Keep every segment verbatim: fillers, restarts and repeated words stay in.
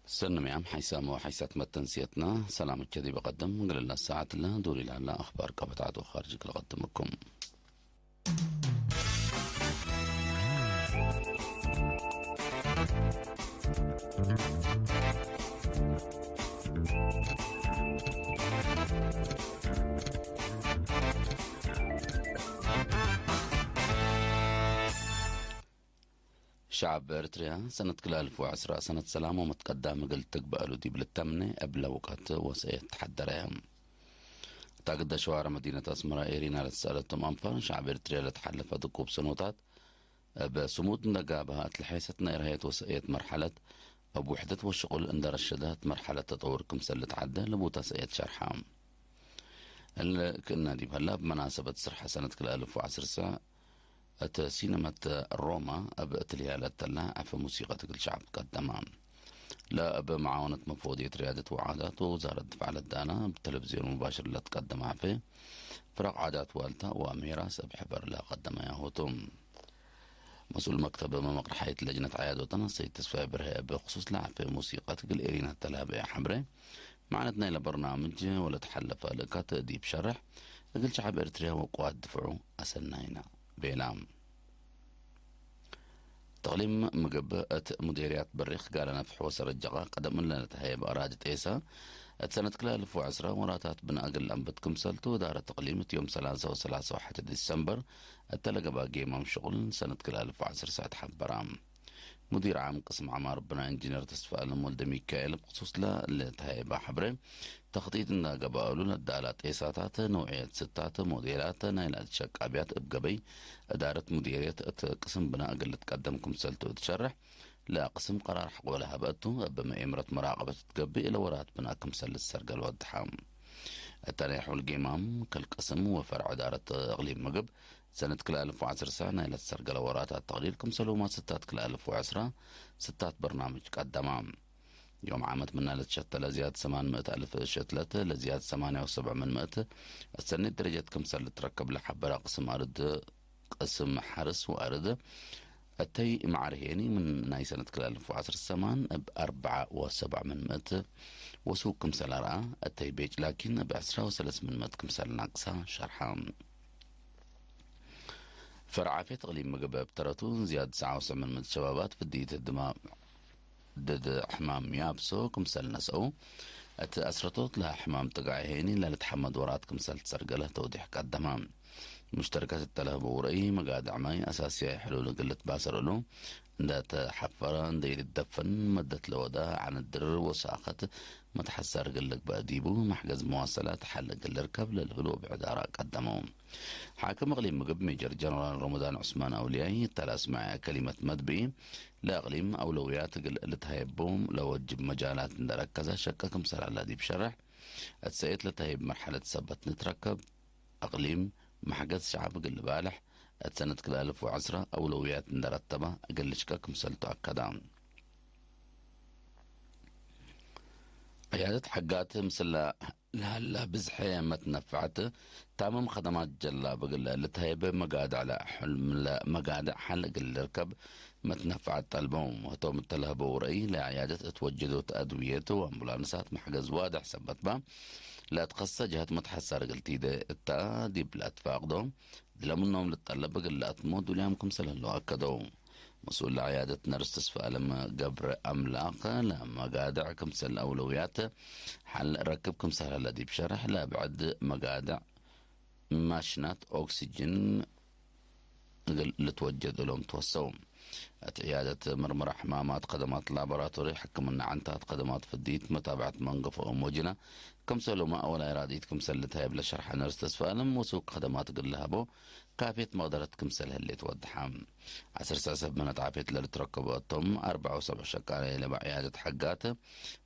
ሰኒ ምያም ሓይሳም ወሓይሳት መተንስየትና ሰላምቼ ዲብ ቀድም፣ እግል እለ ሳዐት እለ ዱር ኢላለ አኽባር ቀበት ዐድ ወኻርጅ እግል ቀድምኩም። ሸዐብ ኤርትርያ ሰነት ክልኤ አልፍ ወዐስራ ሰነት ሰላም ወመትቀዳም እግል ትግበእ እሉ ዲብ ልተምኔ እብ ለውቀት ወሰኤት ተሐደረ። እታ ግደ ሸዋረ መዲነት አስመረ ኤሪና ለትሰአለቶም አንፋር ሸዐብ ኤርትርያ ለተሐለፈ ድቁብ ሰኖታት እብ ስሙድ እንደ ጋብሀ እት ለሐይሰት ናይ ርሀየት ወሰእየት መርሐለት እብ ውሕደት ወሽቁል እንደ ረሸደ እት መርሐለት ተጠውር ክምሰል ልትዐደ ለቡታ ሰእየት ሸርሐ። እሊ ክእነ ዲብ ሀላ እብ መናሰበት ስርሐ ሰነት ክልኤ አልፍ ወዐስር ሰዕ እት ሲነመት ሮማ እብ እትልያ ለተላ ዐፈ ሙሲቀት እግል ሸዐብ ቀደማ። ለእብ መዓወነት መፈወድየት ርያደት ወዓዳት ወውዛረት ድፍዕ ለዳና እብ ተለብዝዮን ሙባሽር ለትቀደመ ዐፌ፣ ፍረቅ ዓዳት ዋልታ ወአምሄራስ እብ ሕበር ለቀደመያሁ ቱ። መስኡል መክተብ መመቅርሐይት ለጅነት ዐያዶተና ሰይድ ተስፋዬ በርሄ እብ ክሱስ ለዐፌ ሙሲቀት እግል ኤሪና ተላብኤ ሐብሬ፣ መዕነት ናይለ በርናምጅ ወለተሐለፈ ልእካት ዲብ ሸርሕ፣ እግል ሸዐብ ኤርትርያ ወቅዋት ድፍዑ አሰናይነ ቤላ። ተቅሊም ምግብ እት ሙዴርያት በሪክ ጋለ ነፍሕ ወሰረጀቀ ቀደም እለ ለተሀየበ አራዲ ጤሰ፣ እት ሰነት ክልኤ አልፍ ወዐስራ ወራታት ብነ እግል ለአንብት ክምሰልቱ፣ እዳረት እቅሊም እት ዮም ሰላሰ ወሰላሰ ወሐት ዲሰምበር እተ ለገብአ ጌማም ሽቁል ሰነት ክልኤ አልፍ ወዐስር ሰዕ ተሐበራ። ሙዲር ዓም ቅስም ዐማር ብናይ ኢንጂነር ተስፋአለም ወልደሚካኤል፣ እብ ክሱስ ለልትሀየበ ሐብሬ፣ ተክጢጥ እንዳ ገብአ እሉ ለዳላ ጤሳታት፣ ነውዕየት ስታት፣ ሞዴላት፣ ናይለ አትሸቃብያት እብ ገበይ እዳረት ሙዴርየት እት ቅስም ብና እግል ልትቀደም ክምሰልቱ እት ሸርሕ፣ ለቅስም ቀራር ሐቆ ለሀበ እቱ፣ እብ መኤምረት መራቀበት ትገብእ ለወራት ብና ክምሰል ልትሰርገል ወድሐ። እተ ናይ ሑል ጌማም፣ ክል ቅስም ወፈርዕ እዳረት እቅሊም ምግብ፣ ሰነት ክልኤ አልፍ ወዐስር ሰዕ ናይ ለትሰርገለ ወራታት ተቅዲር ክምሰልሁመ ስታት ክልኤ አልፍ ወዐስራ ስታት በርናምጅ ቀደማ። ዮም ዓመት ምነ ለትሸተለ ዝያድ ሰማን ምእት አልፍ ሸትለት ለዝያድ ሰማንያ ወሰብዕ ምን ምእት አሰኔት ደረጀት ክምሰል ልትረከብ ለሐበረ ቅስም አርድ፣ ቅስም ሐርስ ወአርድ፣ እተይ መዓር ሄኒ ምን ናይ ሰነት ክልኤ አልፍ ወዐስር ሰማን እብ አርበዓ ወሰብዕ ምን ምእት ወሱቅ ክምሰል አርአ፣ እተይ ቤጭ ላኪን እብ ዕስራ ወሰለስ ምን ምእት ክምሰል ናቅሳ ሸርሐ። ፈርዕ ዐፌት እቅሊም ምግብ እብ ተረቱ፣ ዝያድ ትስዓ ወሰብዕ ምን ምእት ሸባባት ፍድይት ህድማ ድድ ሕማም ያብሶ ክምሰል ነስአው፣ እት አስረቶት ለሐማም ጥጋዕ ሄኒ ለልትሐመድ ወራት ክምሰል ትሰርገለ ተውዲሕ ቀደመ። ሙሽተርከት እተ ለህበው ረአይ፣ መጋድዕ ማይ አሳስያይ ሕሉል እግል ልትባሰር እሉ፣ እንደ ተሐፈረ እንደ ኢልትደፈን መደት ለወደ ዐነት ድርር ወሳኸት መትሐሰር እግል ልግበእ ዲቡ፣ መሕገዝ መዋሰላት ሐል እግል ልርከብ ለልብል ወብዕድ አራእ ቀደመው። ሓክም እቅሊም ምግብ ሜጀር ጀነራል ረመዳን ዑስማን አውልያይ፣ እተ ለአስመዐ ከሊመት መድብኢ፣ ለእቅሊም አውለውያት እግል ልትሀየብ ቦም ለወጅብ መጃላት እንደ ረከዘ ሸቀ ክምሰል ሀላ ዲብ ሸርሕ፣ እት ሰእየት ለተሀይብ መርሐለት ሰበት ንትረከብ፣ እቅሊም መሕገዝ ሸዐብ እግል ልባልሕ፣ እት ሰነት ክልኤ አልፍ ወዐስራ አውለውያት እንደ ረተበ እግል ልሽቀ ክምሰልቱ አከደ። ዕያደት ሐጋት ምስለ ለሀለ ብዝሐ መትነፈዐት፣ ታምም ከደማት ጀላብ እግል ልትሀይብ መጋድዕ ለአሕልም ለመጋድዕ ሐል እግል ልርከብ መትነፈዐት ጠልበው። ህቶም እተ ለህበው ረአይ፣ ለዕያደት እት ወጀዶት አድውየት ወአምቡላንሳት መሕገዝ ዋድሕ ሰበት በ፣ ለአትከሰ ጀሀት መትሐሰር እግል ቲዴ እተ ዲብ ለአትፋቅዶ፣ ድለ ምኖም ልትጠለብ እግል ለአትሞ ዱልያም ክምሰል ህለው አከደው። መስኡል ለዐያደት ነርስ ተስፋአለም ገብረ አምላክ፣ ለመጋድዕ ክምሰል አውለውያት ሐል ረክብ ክምሰል ሀለ ዲብ ሸርሕ፣ ለብዕድ መጋድዕ ማሽናት ኦክስጅን እግል ልትወጀድ እሎም ትወሰው። እት ዕያደት ምርመራ ሕማማት፣ ከደማት ላቦራቶሪ፣ ሕክምና ዕንታት፣ ከደማት ፍድይት፣ መታብዐት መንገፎ እም ወጅነ፣ ክምሰሉመ አወላይ ራድኢት ክምሰል ልትሀየብ ለሸርሐ ነርስ ተስፋአለም፣ ወሱቅ ከደማት እግል ለሀቦ ካፍየት መቅደረት ክምሰል ህሌት ወድሐ። ዐስር ሰዕ ሰብ ምነት ዓፍየት ለልትረከቦ እቶም፣ አርበዕ ወሰብዕ ሸቃላይ ለበ ዕያደት ሐጋት፣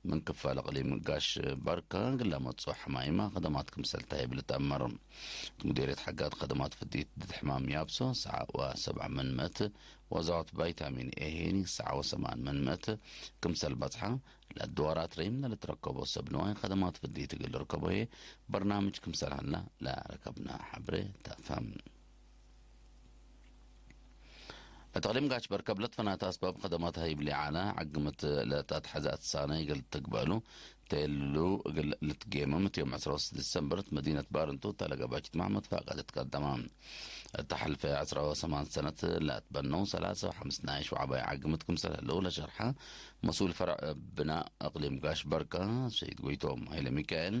ምን ክፋል እቅሊም ጋሽ ባርካ እግል ለመጽኦ ሐማይመ ከደማት ክምሰል ተሀይብ ልትአመር። ሙዴርየት ሐጋት ከደማት ፍድይት ድድ ሕማም ያብሶ፣ ሰዓ ወሰብዓ ምን ምእት፣ ወዛወት ቫይታሚን ኤ ሄኒ፣ ሰዓ ወሰማን ምን ምእት ክምሰል በጽሐ፣ ለአድዋራት ረይም ለልትረከቦ ሰብ ንዋይ ከደማት ፍድይት እግል ልርከቦ ህዬ፣ በርናምጅ ክምሰል ሀላ ለረከብነ ሐብሬ ተአፋም። እት እቅሊም ጋሽ በርከ እብ ለትፈናተ አስባብ ከደማት ሀይብ ሊዓለ ዐግምት ለተአትሐዘ አትሳነይ እግል ትግበእሉ ቴሉ እግል ልትጌምም፣ እት ዮም ዕስራ ወስድስት ዲሰምበር እት መዲነት ባርንቱ እተ ለገብአ እጅትማዕ መትፋቀድ ትቀደመ። እተ ሐልፈ ዐስራ ወሰማን ሰነት ለአትበነው ሰላሳ ወሐምስ ናይ ሸዑባይ ዐግምት ክምሰል ህለው ለሸርሐ መስኡል ፈርዕ ብናእ እቅሊም ጋሽ በርከ ሰይድ ጎይቶም ሀይለ ሚካኤል፣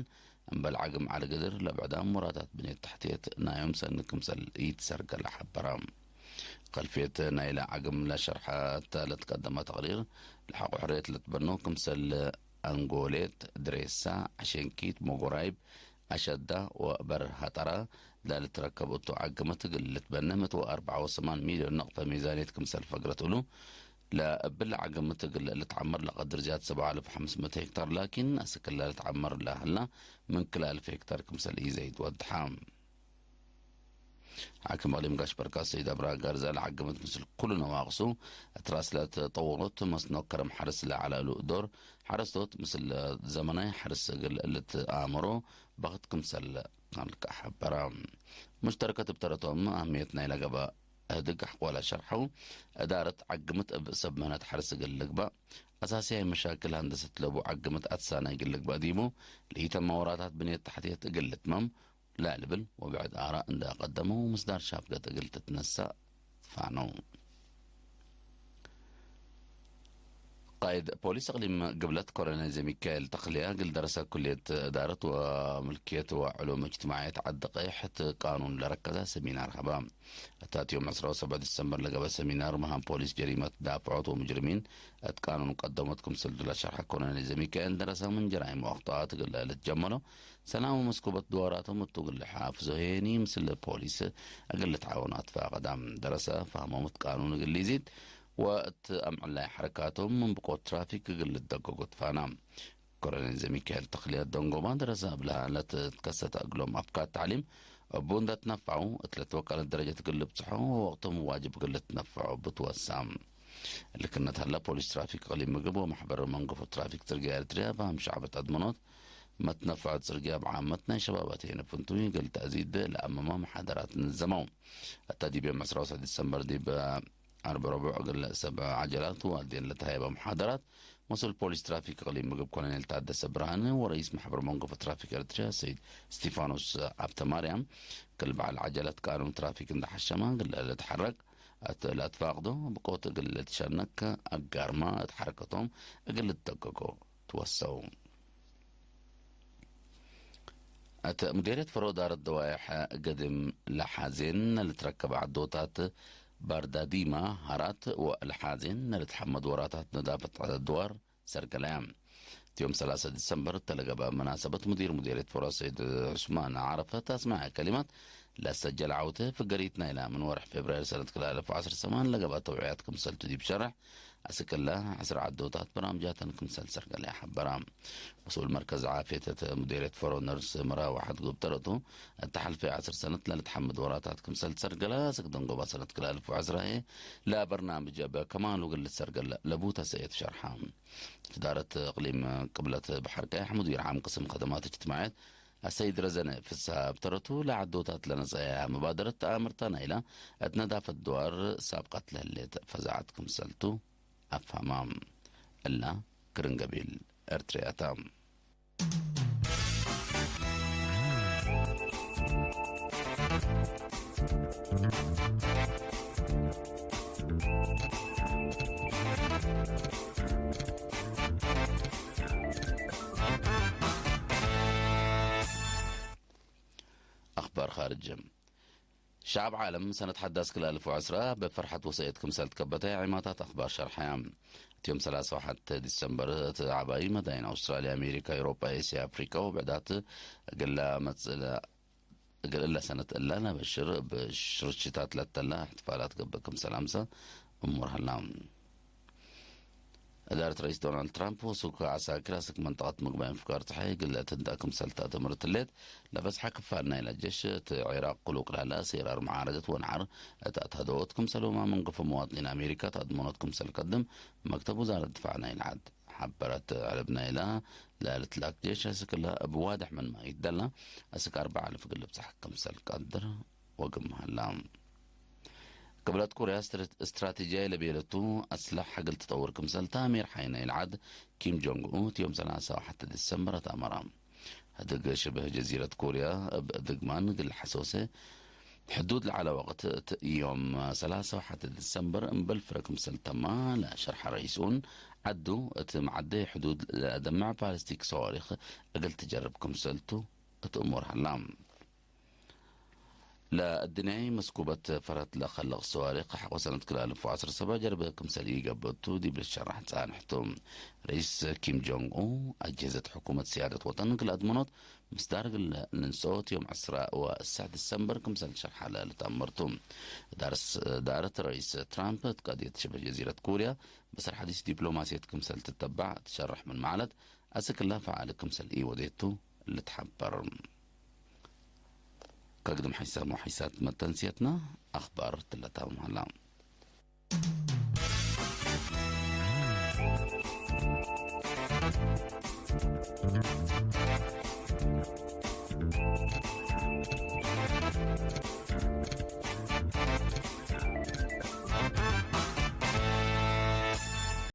እምበል ዐግም ዐሊ ግድር ለብዕዳም ወራታት ብኔት ተሕትየት ናዮም ሰኒ ክምሰል ኢትሰርገለ ሐበረ። ከልፍየት ናይለ ዐግም ለሸርሐ እተ ለትቀደመ ተቅሪር፣ ለሐቆ ሕርየት ለትበነው ክምሰል አንጎሌት፣ ድሬሳ፣ አሸንኪት፣ መጎራይብ፣ አሸዳ ወበር ሀጠራ ለልትረከብ እቱ ዐግምት እግል ልትበነ ምእት ወአርበዓ ወሰማን ሚልዮን ነቅፈ ሚዛንየት ክምሰል ፈግረት እሉ፣ ለእብለ ዐግምት እግል ልትዐመር ለቀድር ዝያድ ሰብዓ አልፍ ወሐምስ ምእት ሄክታር ላኪን፣ አስክ እለ ልትዐመር ለሀላ ምን ክልኤ አልፍ ሄክታር ክምሰል ኢዘይድ ወድሐ። ሓክም እቅሊም ጋሽ በርካ ሰይድ አብርሃ ጋርዛ ለዐግምት ምስል ኩሉ ነዋቅሱ እት ራስ ለትጠወሮት መስኖ ከረም ሐርስ ለዐለ እሉ ዶር ሐረስቶት ምስል ዘመናይ ሐርስ እግል ልትአምሮ በክት ክምሰል ካልክ ሐበረ። ሙሽተረከት እብ ተረቶም አህምየት ናይለ ገብአ እህድግ አሕዋለ ሸርሐው፣ እዳረት ዐግምት እብ ሰብ ምህነት ሐርስ እግል ልግበእ፣ አሳስያይ መሻክል ሀንደሰት ለቡ ዐግምት አትሳነ እግል ልግበእ ዲቡ፣ ለኢተመ ወራታት ብንየት ተሕትየት እግል ልትመም፣ ለልብል ወብዕድ አራእ እንደ አቀደመው፣ ምስዳር ሻፍገት እግል ትትነሳእ ትፋነው። ቃይድ ፖሊስ እቅሊም ግብለት ኮሎኔል ዘሚካኤል ተክልየ፣ እግል ደረሰ ኩልየት እዳረት ወምልክየት ወዕሉም እጅትማዕየት ዐዲ ቀይሕ እት ቃኑን ለረከዘ ሰሚናር ሀበ። እታት ዮም ዕስራ ወሰብዕ ዲሰምበር ለገብአ ሰሚናር፣ መሃም ፖሊስ ጀሪመት ዳፍዖት ወሙጅሪሚን እት ቃኑን ቀደሞት ክምሰልቱ ለሸርሐ ኮሎኔል ዘሚካኤል፣ ደረሰ ምን ጀራይም ወአክጠአት እግል ልትጀመሎ፣ ሰላም ወመስኩበት ድዋራቶም እቱ እግል ልሓፍዞ ሄኒ ምስል ፖሊስ እግል ልትዓወኑ አትፋቀዳ። ደረሰ ፋህሞም እት ቃኑን እግል ሊዚድ ወእት አምዕላይ ሐረካቶም ምን ብቆት ትራፊክ እግል ልትደገጎ ትፋና። ኮሎኔል ዘሚካኤል ተክልየ ደንጎባ ደረሰ እብለ ለትትከሰተ እግሎም አብካት ተዕሊም እቡ እንደ ትነፈዐው እት ለትወቀለት ደረጀት እግል ልብጽሖ ወወቅቶም ዋጅብ እግል ልትነፈዖ ብትወሳ። ልክነት ሀለ ፖሊስ ትራፊክ እቅሊም ምግብ ወመሕበር መንገፎ ትራፊክ ጽርግያ ኤርትርያ በሃም ሸዕበት አድመኖት መትነፈዐት ጽርግያ ብዓመት ናይ ሸባባት ሄነ ፍንቱይ እግል ተእዚድ ለአመማ መሓደራት ንዘመው። እተ ዲብ ዮም ዕስራ ወሰለስት ዲሰምበር ዲብ አርብ ረቡዕ እግል ሰብ ዐጀላት ወአዴን ለተሀየበ መሓደራት፣ መስኡል ፖሊስ ትራፊክ እቅሊም ምግብ ኮሎኔል ታደሰ ብርሃነ ወረኢስ ማሕበር መንገፎ ትራፊክ ኤርትርያ ሰይድ እስቲፋኖስ ዐብተማርያም፣ ክል በዐል ዐጀለት ቃኑን ትራፊክ እንደ ሐሸመ እግል ልትሐረክ እት ለትፋቅዶ ብቆት እግል ልትሸነክ አጋርመ እት ሐረከቶም እግል ልትደገጎ ትወሰው። እት ሙዴርየት ፈሮ ዳረት ደዋይሕ ገድም ለሓዜን ለልትረከበ ዐዶታት ባርዳዲማ፣ ሀራት ወለሓዜን ለልትሐመድ ወራታት ነዳፈት ዐለት ድዋር ሰርገለያ። እት ዮም ሰላሰ ዲሰምበር እተ ለገብአ መናሰበት ሙዲር ሙዴርየት ፈሮ ሰይድ ዑስማን ዐረፈት አስመዐ ከሊማት፣ ለሰጀል ዐውቴ ፍገሪት ናይላ ምን ወርሕ ፌብርዋሪ ሰነት ክልኤ አልፍ ወዐስር ሰማን ለገብአ ተውዕያት ክምሰልቱ ዲብ ሸርሕ፣ አስክ እለ ዐስር ዐዶታት በራምጃተን ክምሰል ሰርገለ ሐበረ። መስኡል መርከዝ ዓፍየት እት ሙዴርየት ፈሮ ነርስ መርሃ ወሐት ጉብጠረቱ፣ እተ ሐልፈ ዐስር ሰነት ለልትሐምድ ወራታት ክምሰል ሰርገለ፣ አስክ ደንጎባ ሰነት ክልኤ አልፍ ወዐስር ህዬ ለበርናምጅ እብ ከማሉ እግል ልትሰርገል ለቡ ተሰእየት ሸርሐ። እት እዳረት እቅሊም ቅብለት በሐር ቀየሕ ሙዲር ዓም ቅስም ከደማት እጅትማዕየት አሰይድ ረዘነ ፍስሐ እብ ተረቱ፣ ለዐዶታት ለነጸያ መባደረት ተአምርተ ናይላ እት ነዳፈት ድዋር ሳብቀት ለህሌት ፈዛዐት ክምሰልቱ አፋማ። እላ ክርን ገቢል ኤርትርያታ። አኽባር ኻርጅ። ሸዐብ ዓለም ሰነት ሐዳስ ክልኤ አልፍ ወዐስራ ብፈርሐት ወሰእየት ክምሰል ትከበተ ዒማታት አኽባር ሸርሐያ። እት ዮም ሰላሳ ወሐት ዲሰምበር እት ዐባይ መዳይን አውስትራልያ፣ አሜሪካ፣ ኤውሮጳ፣ ኤስያ፣ አፍሪቃ ወብዕዳት እግለ መጽእ እግል እለ ሰነት እለ ነአበሽር እብ ሽርሽታት ለተለ እሕትፋላት ገብእ ክምሰል አምሰ እሙር ሀላ። እዳረት ረኢስ ዶናልድ ትራምፕ ወሱክ ዐሳክር አስክ መንጠቀት ምግባይ እንፍጋር ጸሓይ እግል ለትንጠእ ክምሰል ተአትምር ትሌት፣ ለበዝሐ ክፋል ናይለ ጀሽ እት ዒራቅ ክሉ ቅላለ አሴራር መዓረደት ወነዓር እት አትሀደዎት ክምሰልሁመ መንገፎ መዋጥኒን አሜሪካ ተአድመኖት ክምሰል ቀድም መክተብ ውዛረት ድፋዕ ናይለ ዐድ ሐበረት። ዕልብ ናይላ ለልትላክ ጄሽ አስክ እለ እብ ዋድሕ ምንመ ኢትደላ፣ አስክ አርበዕ አልፍ እግል ልብጸሕ ክምሰል ቀድር ወግም ሀላ። ቅብለት ኮርያ ስትር-፣ ስትራቴጂያይ ለቤለቱ አስለሐ እግል ትጠውር ክምሰል ተአሚር ሐይነ ኢልዓድ ኪም ጆንግ ኡ፣ ዮም ሰላሳ ወሐተ ዲሰምበር አትአመረ። ህድግ ሽብህ ጀዚረት ኮርያ እብ ድግማን እግል ሐሶሰ ሕዱድ ለዐለ ወቅት እት ዮም ሰላሳ ወሐተ ዲሰምበር እምበል ፍረ ክምሰል ተማ ለሸርሐ ረኢስ ኡን፣ ዐዱ እት መዐደይ ሕዱድ ለአደምዕ ባሊስቲክ ሰዋሪክ እግል ትጀርብ ክምሰልቱ እት እሙር ሀላ። ለአድንያይ መስኩበት ፈረት ለከልቅ ሰዋሪክ ሐቆ ሰነት ክልኤ አልፍ ወዐስር ሰበብ ጀርበ ክምሰል ኢገብእ ቱ ዲብ ልትሸራሕ ጸንሕ ቱ። ረኢስ ኪም ጆንግ ኡ፣ አጅህዘት ሕኩመት ስያደት ወጠን ክልአት መኖት ምስዳር እግል ልንሰኦት ዮም ዕስራ ወሰዕ ዲሰምበር ክምሰል ሸርሐ ለልትአመር ቱ። እዳርስ-፣ እዳረት ረኢስ ትራምፕ እት ቀድየት ሽብህ ጀዚረት ኮርያ በሰር ሐዲስ ዲፕሎማስየት ክምሰል ትተባዕ ትሸርሕ ምን መዐለት፣ አስክ እላ ፈዓል ክምሰል ኢወዴቱ ልትሐበር። ከግድም ሐይሳም ወሐይሳት መተንስየትና አኽባር ትለታመም ሀላ።